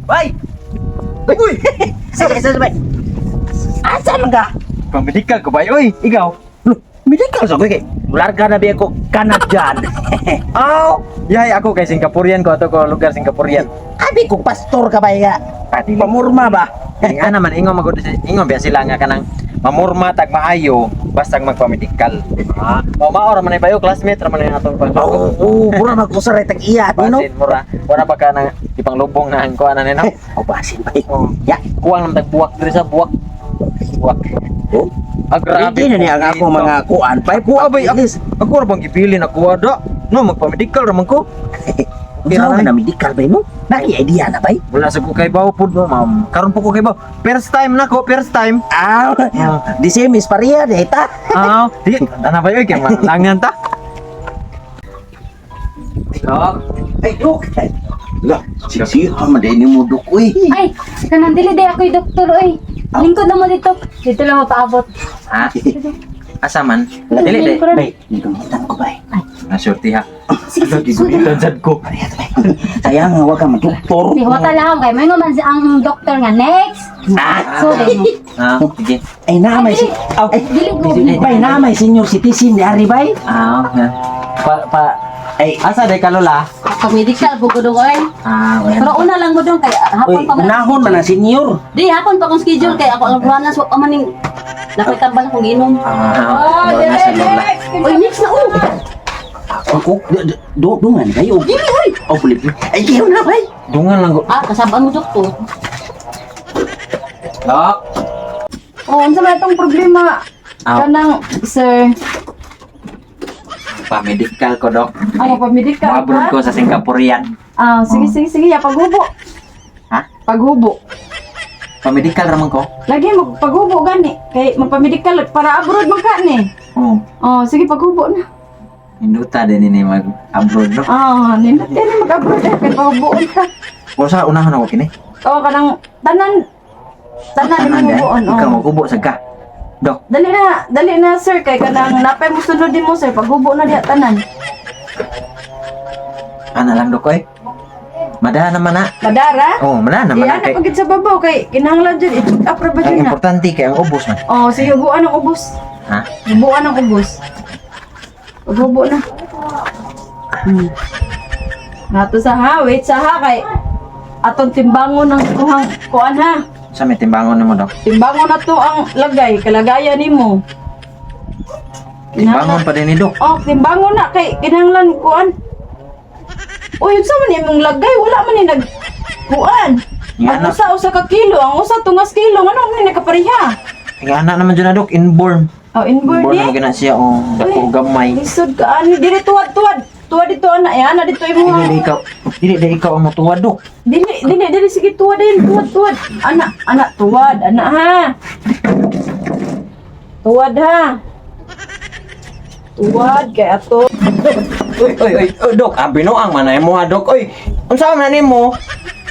Bay! Uy! Sige, sige, bay. Asa man ka? Pamedical ko ba? Uy, ikaw. Loh, medical sa ko kay. Mularga na biya ko Canadian. Aw, yay ako kay Singaporean ko ato ko lugar Singaporean. Abi ko pastor ka bay nga. Pati Pamurma ba? Nga naman ingon magud ingon biya sila nga kanang mamurma tag maayo basta magpamedical. Ah, mao mao ra man ay bayo classmate ra man ay atong pag. Oo, oh, mura magkusar tag iya no. Basin mura. Wala ba ka nang ipanglubong na ang kuan na nino? O basin bay. Oh. Ya. Kuwang naman tag buwak diri sa buwak. Buwak. Oh. Ah, grabe. Hindi na niya ang ako mga kuan. Bay, Ako abay ako, ako ra bang gipili na kuha da. No, magpamedical ra man ko. Unsa man na medical bay mo? Naki idea na bay? Wala sa ko kay bawo pud no, ma'am. Karon po ko kay bawo. First time na ko, first time. Ah, the same is pareha data. Ah, di ana ba yoy kay malangan ta. Dok, Ay, dok. Lah, sisiha man din mo dok uy. Ay, kanang dili day ako'y doktor oy. Lingkod na mo dito. Dito lang mapaabot. Ha? Asa man? Dili di. Lingkuran. Bay, nagamitan ko bay. Nasurti ha. Sige, sige, sige. Gigulitan sad ko. Pareha ta bay. Sayang nga wa ka madoktor. Di wata lang kay may man si ang doktor nga next. Ah, So, mo. Ah, sige. ay na may si Aw, ay, Dili ko. bay na may senior citizen di ari bay. Ah, nga. Pa pa Ay, asa day ka lola? Pag medical po ko doon ay. Ah, wala. Pero una lang mo doon kay hapon uy, pa man. unahon man ang senior. Di hapon pa kong schedule kay ako ang ruana so pa maning napay tambal akong giinom. Ah, wala na sa lola. Oy, next na oh. Ako, do dungan kayo. Dili oy. Oh, pulip. Ay, kayo na bay. Dungan lang ko. Ah, kasabaan mo doktor. Dok. Oh, unsa man itong problema? Aw. Kanang sir, Pa-medical ko, Dok. ano pa medical Abroad ka? ko sa Singaporean. Ah, sige sige sige, ya paghubo. Ha? Paghubo. Pa-medical raman ko. Lagi mo paghubo gani kay magpa-medical para abroad man ka ni. Oh, Oh, sige paghubo na. induta din ini mag-abroad, no? Ah, nindot kay na mag-abroad eh, kay paghuboon ka. O sa unahon ako kini. Oh, kanang tanan tanan Tanan imong day. huboon. Ikaw Oh. maghubo sa ka. Dok, Dali na sir kay kanang napay mo sunod din mo sir paghubo na diha tanan. ana lang dok oy. Madahan naman na. Madara? Oh, madahan naman Di na ana kay. pagid sa babaw kay kinahanglan jud i-check up ra ba Ang jud na. importante kay ang ubos man. Oh, sige hubuan ang ubos. Ha? Hubuan ang ubos. Paghubo na. Nato sa ha, wait sa ha kay atong timbangon ang kuhang kuan ha. Sa may timbangon nimo, Dok. Timbangon na to ang lagay, kalagayan nimo. Timbangon pa din ni Dok. Oh, timbangon na kay kinahanglan kuan. Uy, unsa man imong lagay? Wala man ni nag kuan. Nga Ang na. usa usa ka kilo, ang usa tungas kilo, ngano man ni nakapareha? Nga ana naman dyan na, Dok, inborn. Oh, inborn Inborn ni. naman gina siya oh, dako gamay. Lisod ka ani dili tuwad tuwad. Tuwad dito ana, eh, ana dito imo. Dili ikaw, dili di ikaw ang motuwad, Dok. Dili, dili, dili, sige, tuwad din, tuwad, tuwad. Ana, ana, tuwad, ana ha. Tuwad ha. Tuwad kay ato. Uy, uy, uy, uy, Dok, ah, binuang man na imo ha, Dok. Uy, unsa man na nimo?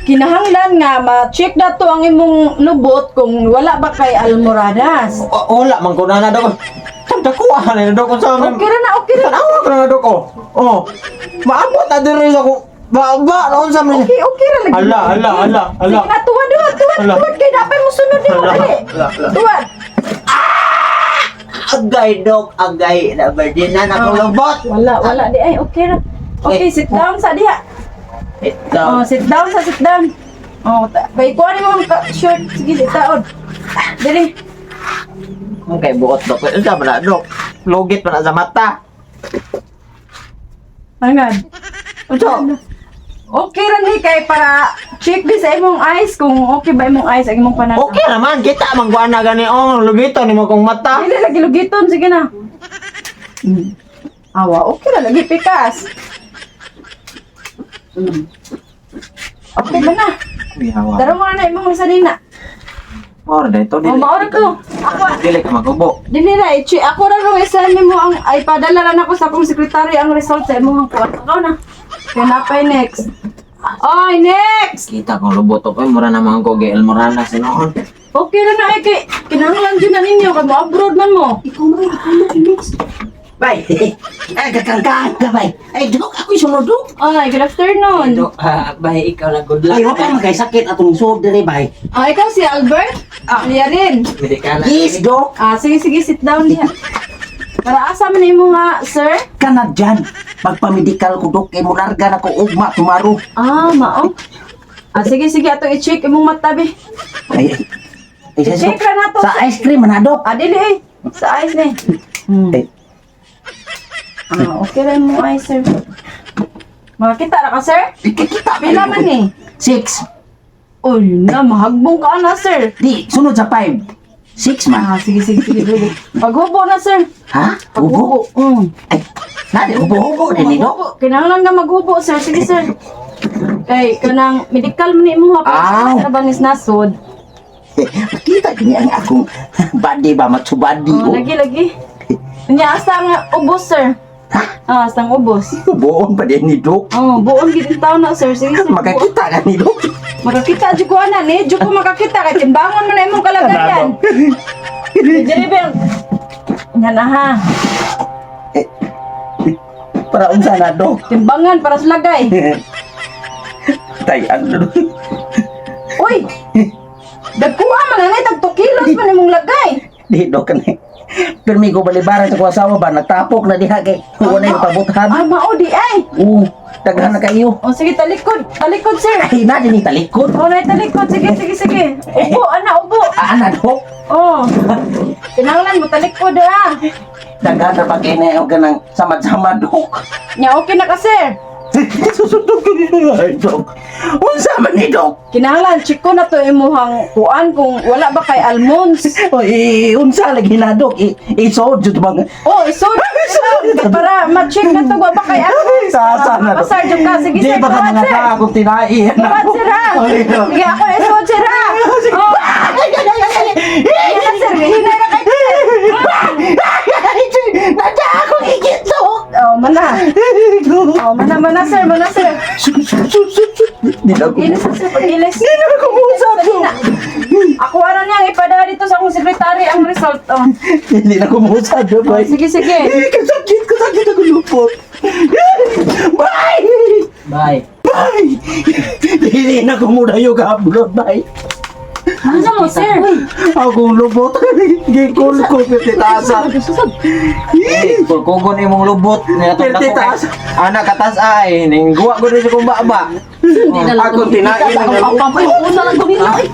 Kinahanglan nga ma-check na to ang imong lubot kung wala ba kay almoranas. O, wala man ko na na, Dok. Tanda ko ah, na Dok, unsa man. Okay ra na, okay ra. Tanawa ko na na, Dok, oh. Oh. Maabot na diri sa ko. Ba, ba, unsa man. Okay, okay ra lagi. Ala, ala, ala, ala. Sige na, tuwad, tuwad, tuwad, Ala. tuwad kay dapat mo sunod nimo Ala, dali. ala, ala. Tuwad. Agay dok, agay na na akong lubot. Wala, wala di ay okay ra. Okay, sit down sa diha. Ito. Oh, sit down sa sit down. Oh, kay kuha nimo ang short sige taod. Dili. Okay, buot, Dok. Unsa man na, Dok? Lugit man na sa mata. Hangad. Unsa? Okay ra ni kay para check di sa imong eyes kung okay ba imong eyes ang imong pananaw. Okay naman, kita man kuha na gani oh, lugiton nimo kong mata. Dili lagi lugiton sige na. Awa, okay ra lagi pikas. Okay ba na? Bihawa. Daro mo na imong isa nina. Maura dahil to. Oh, maura to. Ako, Dili ka magubo. dili na, ichi. Ako ra rong isa nimo ang ay padala ra nako sa akong sekretary ang result sa imong kuan. Ikaw na. Kaya napay next. Oy, next! Kita kong lubot ko. Mura naman ko kay Elmorana sinuon. Okay ra na ay kay kinahanglan jud na ninyo kay mo abroad man mo. Ikaw man, ikaw na next. Bay. Ay, kakangkang ka, bay. Ay, Dok, ako'y sunod, Dok. Ay, good afternoon. Dok, bay, ikaw lang good luck. Ay, wala man kay sakit atong sod diri, bay. Ah, ikaw si Albert? Ah, rin. Medikal. Yes, Dok. Ah, sige, sige, sit down diha. Para asa man imo nga, sir? Kana dyan. Pagpamedikal ko, Dok, kay mularga na ko ugma tomorrow. Ah, mao. Ah, sige, sige, ato i-check imong mata, be. Ay, ay. Ay, sa, I-check ra na to. sa ice cream, na, Dok. Ah, dili eh. Sa eyes ni. Ay, Ah, okay ra imong eyes, sir. Makakita ra ka, sir? Ikikita. Pila man ni? 6. Uy, na, mahagbong ka na, sir. Di, sunod sa 5. 6 man. Ah, sige, sige, sige. sige. Paghubo na, sir. Ha? Ubo? Ay, nadi, ubo-ubo din ni, Dok. Maghubo. Kinahanglan nga maghubo, sir. Sige, sir. Kay kanang medical man ni mo ha. Aw. Para ba nis nasod? Makita kini ang akong body ba, matsubadi. Oh, Oh, lagi lagi. Nya asa nga ubos, sir. Ha? Ah, asa ang ubos. Buon pa din ni Dok. Oh, buon gid ang taon na, sir. Sige, sir. Buon. Makakita ka ni Dok. Makakita jud ko ana ni, jud ko makakita kay timbangon man na imong kalagayan. Dili ba? Nya na ha. Para unsa na, Dok? Timbangan para sa lagay. Tay, ano? Uy! Dagkuha man na tag 2 kilos man imong lagay. Di, Dok, kani. Pirmi ko balibaran sa kuwasawa ba, nagtapok na diha kay wala yung pabuthan. Ah, mao di ay. Oo, daghan na kayo. O sige, talikod. Talikod, sir. Ay, na din talikod. O, na talikod. Sige, sige, sige. Ubo, ana, ubo. Ah, ana, Dok. Oh. Kinahanglan mo talikod ha. Daghan na pa kay na og kanang samad-samad, Dok. Nya okay na ka, sir. Susundok ko ni ay, Dok. Unsa man ni, Dok? Kinahanglan check ko na to imuhang kuan kung wala ba kay almonds. O, unsa lagi na, Dok? Isod jud bang. Oh, isod. Isod. Para ma-check na to wa ba kay almonds. Sasa na, Dok. Pasar jud ka. Sige, Di sir. ba ka Tuwad, mga sir. ka akong tinai? Tuwad, sir, ha. Ay, Dok. Sige, ako isod, sir, ha. Oh. Yan, sir. Hinay na kay sir. Nadya akong igit, Dok. Oh, mana. Oh, mana, mana, sir. Mana, sir. Di na ko. Ilis, sir. Pag-ilis. Di na ko muusap, Dok. Ako ano niyang ipadala dito sa akong sekretary ang result. Oh. Hindi na ko muusap, Dok. Oh, sige, sige. Eh, kasakit, kasakit ako lupot. Bye! Bye. Bye! Hindi na ko muna yung kablot, bye. Ano mo, sir? Akong lupot. Gikul ko, pititasa. Kugon imong lubot. Pertitaas. Anak katas ay ning guwa ko sa kong baba. Hindi na lang Akong tinain Sa ang akong pampay, una lang ko nila. Ay.